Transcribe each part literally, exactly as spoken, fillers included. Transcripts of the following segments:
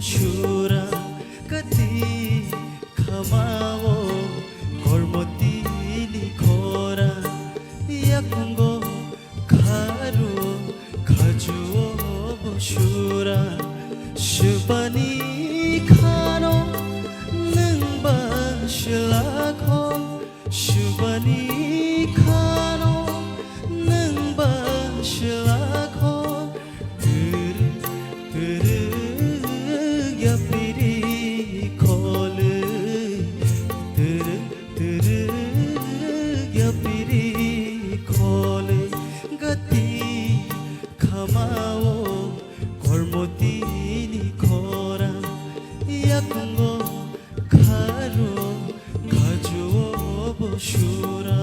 Sura kati khamao kormoti ni khora yakungo kharu khajuo bo sura subani khano nungba silakho. Subani khano nungba silakho. Turu turu yapiri khole. Turu turu yapiri khole. Gati khamao kormoti ni khora yakungo kharo khajuo bo sura.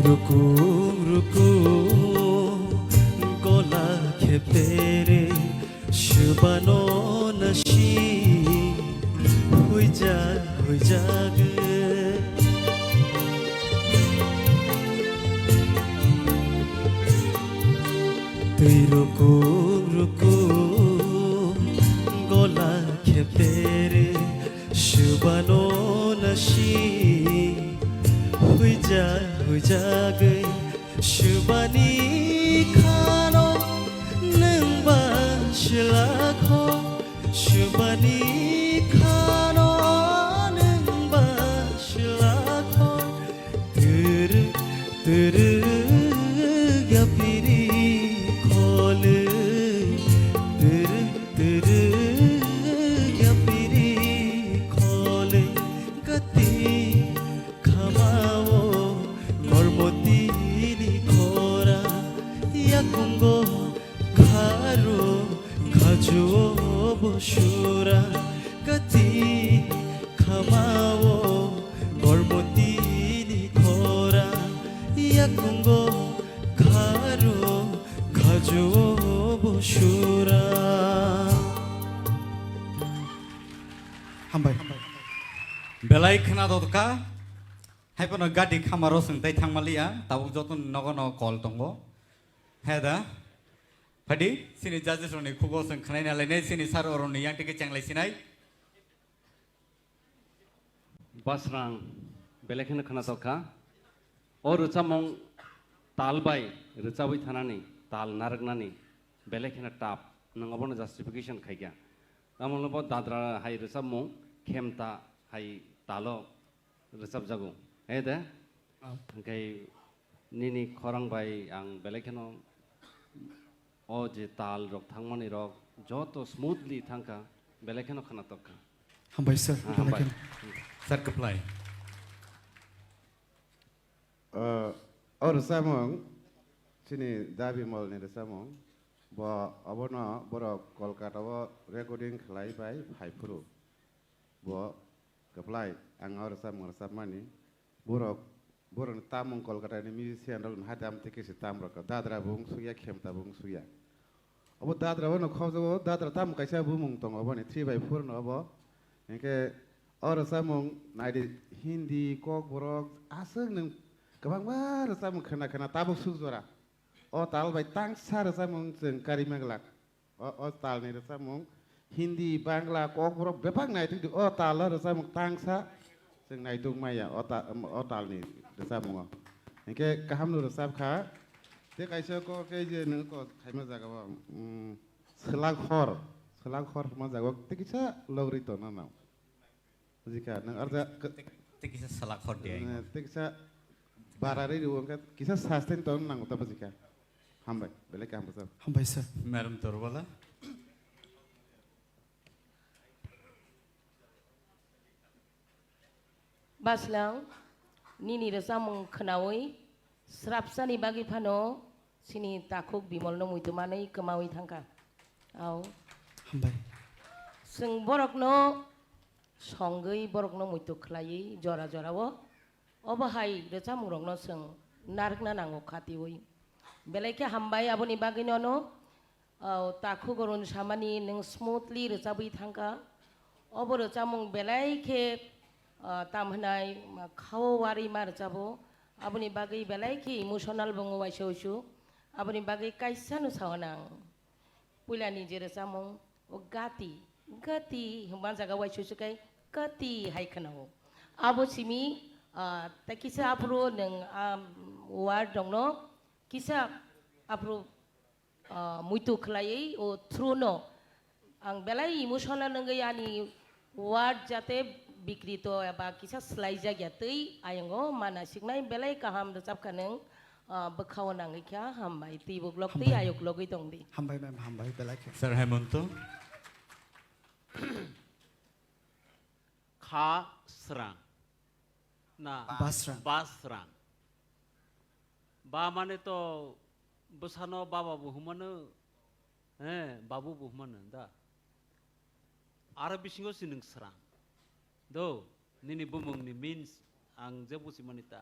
Rukum rukum gola kheptere subano nasi huijak huijak. Twi rukum rukum gola kheptere subano nasi huijak huijagwi subani khano nungba silakho. Subani khano nungba silakho. Turu turu yapiri khole. Turu turu yapiri khole. Gati khamao kormoti ni khora yakungo kharo khajuo bo sura. Gati khamao kormoti ni khora yakungo kharo khajuo bo sura. Hambai. Belai khna dotka. Hai phano gati khamaro swng tai thangmaliya, tabuk joto nogo nogo kol tongo. He da? Phadi, sini judges rokni khugo swng khnaina lainai, sini sir oroni yang tike chenglai sinai. Basrang, belai kheno khna tokha. O rwchapmung tal bai rwchabwi thanani, tal narwknani, belai kheno tough. Nwng obono justification khaikha. Tamoni bo dadra hai rwchapmung, khemta hai talo rwchapjago. He de? Ah. Hwnkhe nini khorang bai ang belai kheno o je tal rok thangmani rok joto smoothly thangkha, belai kheno khna tokkha. Hambai sir, ah, belai hambai. Kheno. Sir, kwplai. Ah, o rwchapmung, chini Da Bimal ni rwchapmung, bo obono borok Kolkata o recording khlai bai phai phuru. Bo kwplai, ang o rwchapmung rwchapmani. Borok, borokni tamung Kolkata ni musician rok ni hati am tei kisi tam rok. Dadra bo wng suya, khemta bo wng suya. Obo dadra bono khobjago, dadra tamo kaisa bumung tongo, oboni three by four no obo. Hinkhe o rwchapmung naidi Hindi, Kokborok, aswk nwng kwbangma rwchapmung khna khna tabuk suk jora. O tal bai tangsa rwchapmung chwng karima glak. O, o talni rwchapmung Hindi, Bangla, Kokborok bebak naitugdi. O talo rwchapmung tangsa chwng naituk maya o ta-, o talni rwchapmungo. Hinkhe kahamno rwchapkha. Tei kaisa kok khe je nwng kok khaima jagao, mm, swlak hor, swlak hor hwnma jagao tei kisa logri tongna nang. Bujikha, nwng arja k-, tei kisa swlak hor di ai. Eh, tei kisa barari rw wngkha, kisa sustain tong nango ta bujikha. Hambai, belai kaham bwsajak. Hambai sir. Madam Torbala. Baslang, nini rwchapmung khnaui srapsani bagwi phano chini takhuk Bimolno muitu manwi kwmaui thangkha. Au. Hambai. Chwng borokno songwi borokno muitu khlaiwi jora jorao Obo hai rwchapmung rokno chwng narwkna nango khatiwi. Belai khe hambai aboni bagwi nono, o, takhu gorun samani nwng smoothly rwchabwi thangkha. Obo rwchapmung belai khe, o, tam hwnai, ma, khao warwi ma rwchabo. Aboni bagwi belai khe emotional bo wngo waisa uisu. Aboni bagwi kaisa no sao nang. Puilani je rwchapmung, o gati, gati hwnba jaga waisa uisu kai gati hai khwnao. Abo simi, ah, ta kisa aphuru nwng, ah, word rokno kisa aphuru, ah, muitu khlaiwi o through no ang belai emotional wngwi ani word jate bikrito eba kisa swlaijak ya twi ayongo mana siknai belai kaham rwchapkha nwng, ah, bwkhao nangwi kha hambai twi buklok twi Hambai. Ayuklogwi tongdi. Hambai ma'am, hambai belai khe. Sir Hemonto. Kha srang. Na, Basrang. Basrang. Ba mane to bwsano baba bo hwnmano, he, babu bo hwnmano da. Aro bisingo si nwng srang. Do, nini bumungni means ang je buchimani ta.